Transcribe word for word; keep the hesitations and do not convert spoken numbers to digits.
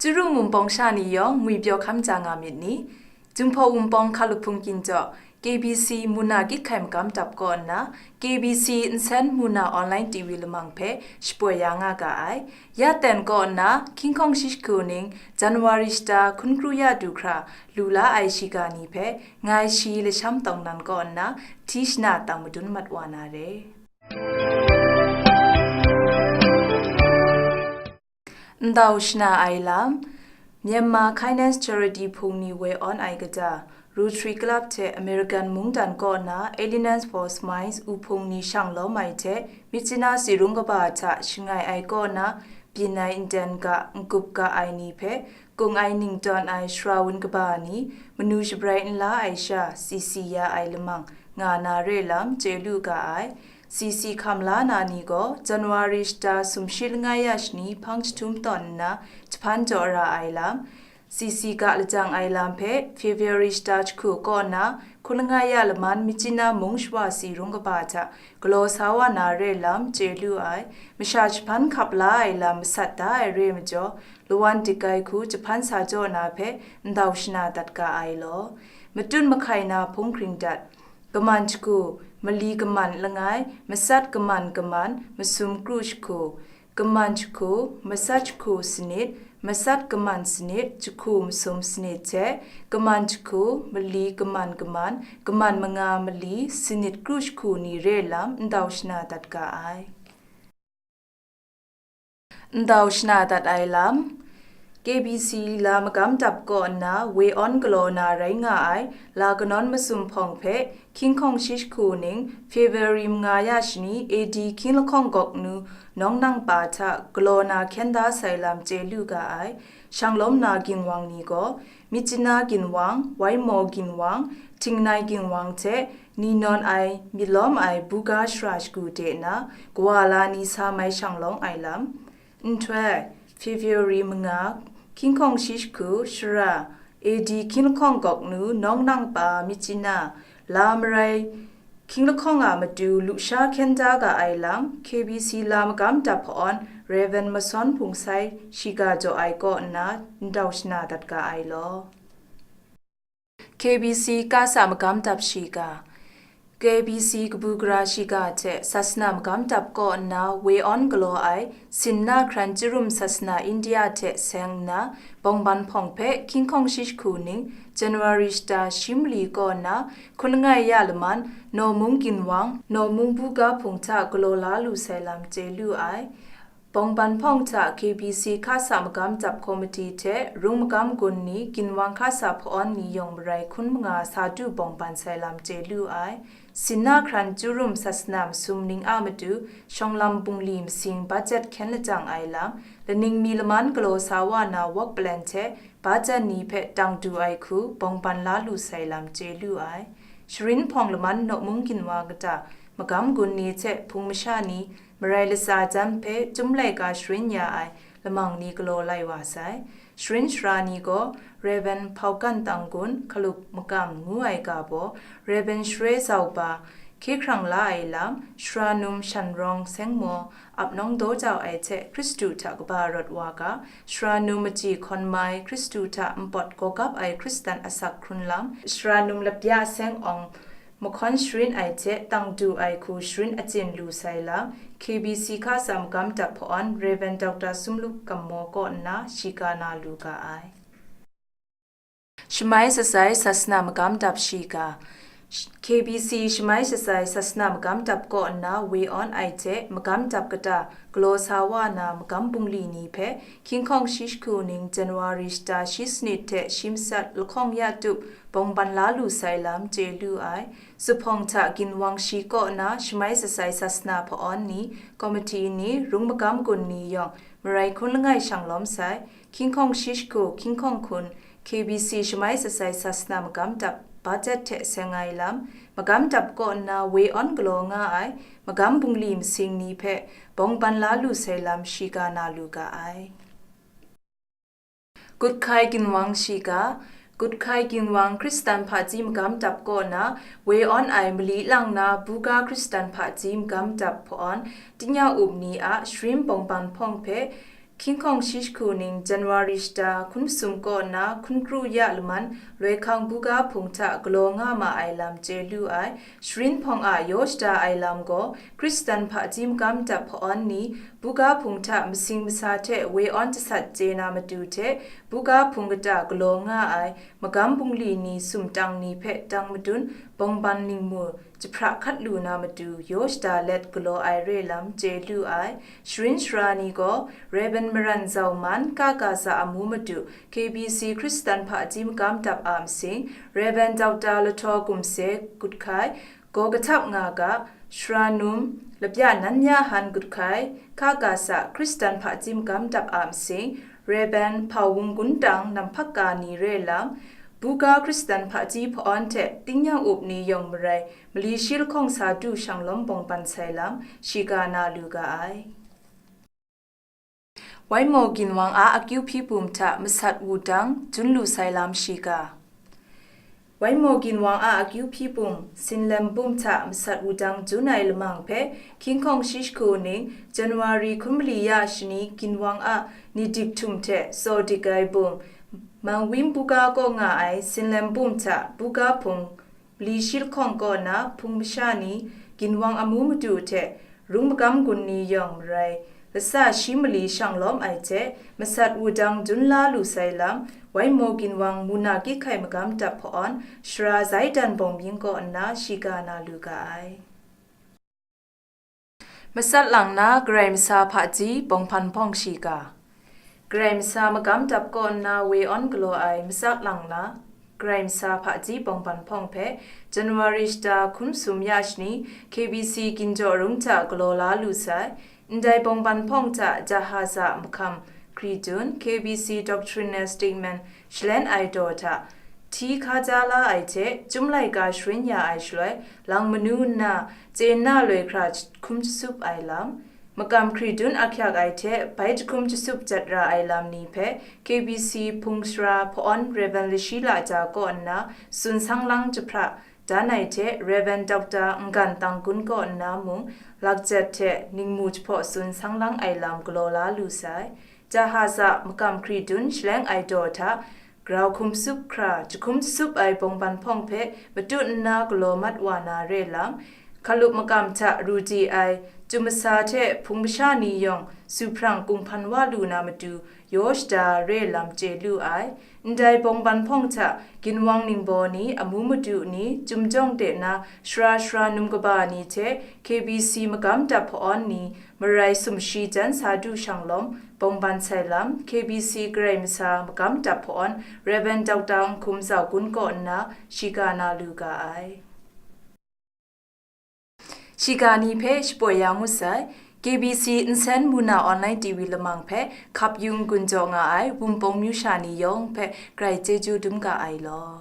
Turu Wunpawng sha ni yawng ngwi pyaw hkam ja nga myit ni? Jinghpaw Wunpawng hkalup hpungkyin jaw, K B C Muna Gyit Hkai Magam Dap kaw nna, K B C Nsen Muna online T V lamang hpe shapoi ya nga ga ai. Ya ten kaw nna, hkying hkawng shi jahku ning January shata hkun kru ya du hkra lu la ai shiga ni hpe, ngai shi Lasham Tawng Nan kaw nna, hti shana tang madun mat wa na re. Ndau shana ai lam. Myanmar Kindness Charity hpung ni woi awn ai kaja, Rotary Club hte American mungdan kaw na Alliance for Smiles u hpung ni shang lawm ai hte, Myitkyina tsi rung kaba hta shangai ai kaw na byin ai nden ga, n-gup ga ai ni hpe, kung ai ning tawn ai shara wun kaba ni, manu shabrai n la ai sha, C C ya ai lamang nga na re lam chye lu ga ai. C C hkam la na ni gaw, January shata sumshi langai ya shani hpang jahtum tawn nna, jahpan jaw ra ai lam, C C ga lajang ai lam hpe February shata jahku kaw na, hkun langai ya laman Myitkyina mung shawa tsi rung kaba hta galaw sa wa na re lam chye lu ai. Masha jahpan hkap la ai lam masat da ai re majaw, lawan dik ai hku jahpan sa jaw na hpe ndau shana dat ga ai law. Matut mahkai na hpung hkring dat. Kaman jahku, mali kaman langai, masat kaman kaman, masum kru jahku, kaman jahku, masat jahku sanit, masat kaman sanit, jahku masum sanit hte, kaman jahku, mali kaman kaman, kaman manga mali, sanit kru jahku ni re lam ndau shana dat ga ai. Ndau shana dat ai lam. K B C la magam dap kaw nna woi awn galaw na rai nga ai, la kanawn masum hpawng hpe, hkying hkawng shi jahku ning, February manga ya shani, A D hkying lahkawng gawk nu, nawng nang pa hta galaw na hkyen da sai lam chye lu ga ai. Shanglawm na ginwang ni gaw, Myitkyina ginwang, Waimaw ginwang, Htingnai ginwang hte ni nawn ai myit lawm ai buga shara shagu de na, kawa la ni sa mai shanglawng ai lam. Nhtoi, February manga, hkying hkawng shi jahku, shara, A D hkying lahkawng gawk nu, nawng nang pa, Myitkyina, la marai, hkying lahkawng a matu lusha hkyen da ga ai lam, K B C la magam dap hpa-awn, Rev. Masawn Hpung Sai, shiga jaw ai kaw nna, ndau shana dat ga ai law. K B C kasa magam dap shiga. K B C kabu gara shiga hte sasana magam dap kaw nna woi awn galaw ai, Sinna hkran Churum sasana India hte seng nna, Bawngban hpawng hpe hkying hkawng shi jahku ning, January shata shi mali kaw nna, hkun langai ya laman, Nawmung ginwang, Nawmung buga hpung hta galaw la lu sai lam chye lu ai. Bawngban hpawng hta K B C kasa magam dap komiti hte rung magam gun ni, ginwang kasa hpa-awn ni yawng marai hkun manga sa du bawngban sai lam chye lu ai. Sinna hkran Churum sasana masum ning a matu, shawng lam bungli masing bajet hkyen lajang ai lam, laning mi laman galaw sa wa na work plan hte bajet ni hpe tang du ai hku bawngban la lu sai lam chye lu ai. Sharin hpawng laman Nawmung ginwang kata, magam gun ni hte hpung masha ni, marai latsa jan hpe chyum laika sharin ya ai lamang ni galaw lai wa sai. Sharin shara ni gaw, Rev. Hpaukan Tanggun, Hkalup Makam ngu ai ga baw, Rev. Sharoi Zauba, hkye hkrang la ai lam, Sharanum Shanrawng Sengmaw, ap nawng daw jau ai hte Hkristu hta kaba rawt wa ga, Sharanum Machyi Hkawn Mai, Hkristu hta npawt gawgap ai Hkristan asak hkrun lam, Sharanum Lapya Seng Awng, mahkawn sharin ai hte tang du ai hku sharin achyin lu sai lam, K B C kasa magam dap hpa-awn Rev. Doctor Sumlup Gammaw kaw nna shiga na lu ga ai. Shamai Shatsai Sasana Magam Dap Shiga. K B C Shamai Shatsai Sasana Magam Dap kaw nna woi awn ai hte magam dap kata galaw sa wa na magam bungli ni hpe hkying hkawng shi jahku ning January shata shi sanit hte shi matsat lahkawng ya tup bawngban la lu sai lam chye lu ai. Zuphpawng hta ginwang shi kaw na Shamai Shatsai Sasana hpa-awn ni, komiti ni, rung magam gun ni yawng marai hkun langai shang lawm sai. Hkying hkawng shi jahku, hkying hkawng hkun, K B C Shamai Shatsai Sasana Magam Dap bajet hte seng ai lam, magam dap kaw nna woi awn galaw nga ai magam bungli masing ni hpe bawngban la lu sai lam shiga na lu ga ai. Gut hkai ginwang shiga. Gut hkai ginwang Hkristan hpaji magam dap kaw na, woi awn ai mali lang na buga Hkristan hpaji magam dap hpa-awn, tingnya up ni a sharin bawngban hpawng hpe, Hkying hkawng shi jahku ning January shata hkun masum kaw nna hkun kru ya laman loi hkang buga hpung hta galaw nga ma ai lam chye lu ai, sharin hpawng a yaw shada ai lam gaw Hkristan hpaji magam dap hpa-awn ni buga hpung hta masing masa hte woi awn jasat chye na matu hte, buga hpung kata galaw nga ai magam bungli ni sumtang ni hpe tang madun bawngban ningmu jahpra hkat lu na matu yaw shada let galaw ai re lam chye lu ai. Sharin sara ni gaw Rev. Maran Zau Man, Ka Ga Za amu matu K B C Hkristan hpaji magam dap a masing, Rev. Doctor Lahtaw Gumse, Gut Hkai, Gaw Kahtap Nga Ga, Sara Num, Lapya Nan Ya Han, Gut Hkai, Ka Ga Za Hkristan hpaji magam dap a masing, Rev. Hpau Wung Gun Tang, Nam Hpak Ga ni re lam, buga Hkristan hpaji hpa-awn hte tingnyang up ni yawng marai, mali shi lahkawng sa du shang lawm bawngban sai lam, shiga na lu ga ai. Waimo ginwang a akyu hpyi bum hta masat wudang jun lu sai lam shiga. Waimo ginwang a akyu hpyi bum, Sinlem bum hta masat wudang jun ai lamang hpe, hkying hkawng shi jahku ning, January hkun mali ya shani ginwang a ni dik htum hte tsaw dik ai bum, Mangwim buga kaw nga ai Sinlem bum hta buga hpung, mali shi lahkawng kaw nna hpung masha ni, ginwang amu madu hte rung magam gun ni yawng marai, lasa shi mali shang lawm ai hte, masat wudang jun la lu sai lam, Waimo ginwang Muna Kyi Hkai magam dap hpa-awn, Sara Zaidan Bawng Mying kaw nna shiga na lu ga ai. Matsat lang na Karai Masa hpaji bawngban hpawng shiga. Karai Masa magam dap kaw nna woi awn galaw ai matsat lang na Karai Masa hpaji bawngban hpawng hpe January shata hkun sum ya shani K B C Ginjaw Rung hta galaw la lu sai. Ndai bawngban hpawng hta Jahaza Mahkam Hkridun, K B C Doctrinal Statement Shaleng Ai Daw hta hti hkaja la ai hte, Chyum Laika sharin ya ai shaloi, lang manu nna, chye nna loi hkra jahkum jasup ai lam, makam hkridun ahkyak ai hte bai jahkum jasup jat ra ai lam ni hpe K B C hpung sara hpa-awn Rev. Lashi Laja kaw nna tsun sang lang jahpra dan ai hte, Rev. Doctor Ngan Tang Gun kaw nna mung lakjat hte ningmu jahpaw tsun sang lang ai lam galaw la lu sai. Jahaza Mahkam Hkridun Shaleng Ai Daw hta grau hkum sup hkra jahkum sup ai bawngban hpawng hpe matut nna galaw mat wa na re lam, hkalup makam hta ru di ai Chyum Masa hte hpung masha ni yawng su hprang kunghpan wa lu na matu yaw shada re lam chye lu ai. Ndai bawngban hpawng hta ginwang ningbaw ni, amu madu ni, Chyum jawng de na sara sara num kaba ni hte K B C magam dap hpa-awn ni, marai sumshi jan sa du shang lawm bawngban sai lam, K B C Karai Masa magam dap hpa-awn Rev. Doctor Nhkum Zau Gun kaw nna shiga na lu ga ai. Shiga ni hpe shapoi ya ngut sai, K B C Nsen Muna Online T V lamang hpe hkap yung gun jaw nga ai Wunpawng myu sha ni yawng hpe grai chyeju dum ga ai law.